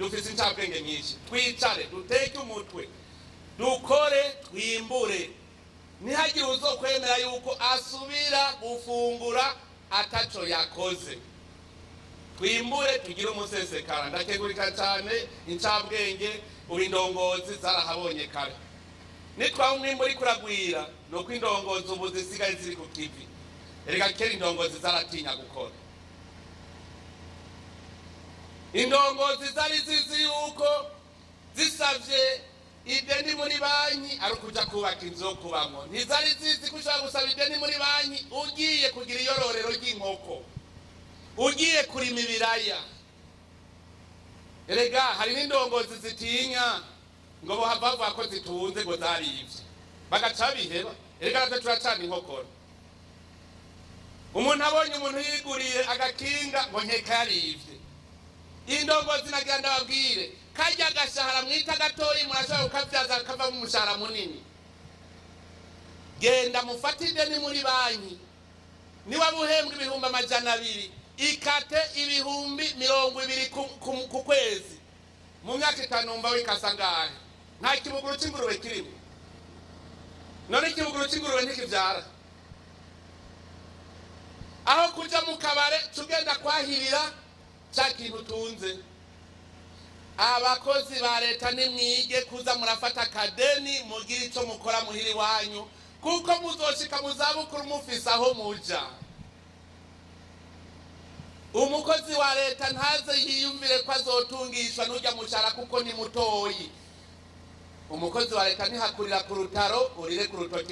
Dufise incabwenge nyinshi, twicare, duteke umutwe, dukore, twimbure. Ntihagire uzokwemera yuko asubira gufungura ataco yakoze. Twimbure, tugire umusesekara. Ndakegurika cyane incabwenge. Ubu indongozi zarahabonye kare. Nitwaba umwimbu uriko uragwira, ni uko indongozi ubu zisigaye ziri ku kivi. Erega kera indongozi zaratinya gukora. Indongozi zari zizi yuko zisavye ideni muri banki ari ukuja kubaka inzu yo kubamwo. Ntizari zizi ko ushobora gusaba ideni muri banki ugiye kugira iyororero ry'inkoko, ugiye kurima ibiraya. Erega hari n'indongozi zitinya ngo bohava bavuga ko zitunze, ngo zarivye, bagaca babiheba. Erega natwe turacana inkokora. Umuntu abonye umuntu yiguriye agakinga, ngo nkeka yarivye. Indongozi, nagira ndababwire, karya agashahara mwita gatoyi murashobora kukabyaza kavamo umushahara munini. Genda mufate ideni muri banki. Niba buhembwa 200,000, ikate 20,000 ku kwezi. Mu myaka 5 wumva wikasa ngahe? Nta kibuguru cy'ingurube kirimo. None ikibuguru cy'ingurube ntikibyara? Aho kuja mu kabare, tugenda kwahirira cya kintu utunze. Abakozi ba leta, nimwige kuza murafata akadeni, mugire icyo mukora muhira iwanyu, kuko muzoshika mu zabukuru mufise aho muja. Umukozi wa leta ntaze yiyumvire ko azotungishwa n'ujya mushara, kuko ni mutoyi. Umukozi wa leta ntihakurira ku rutaro, urire ku rutoki.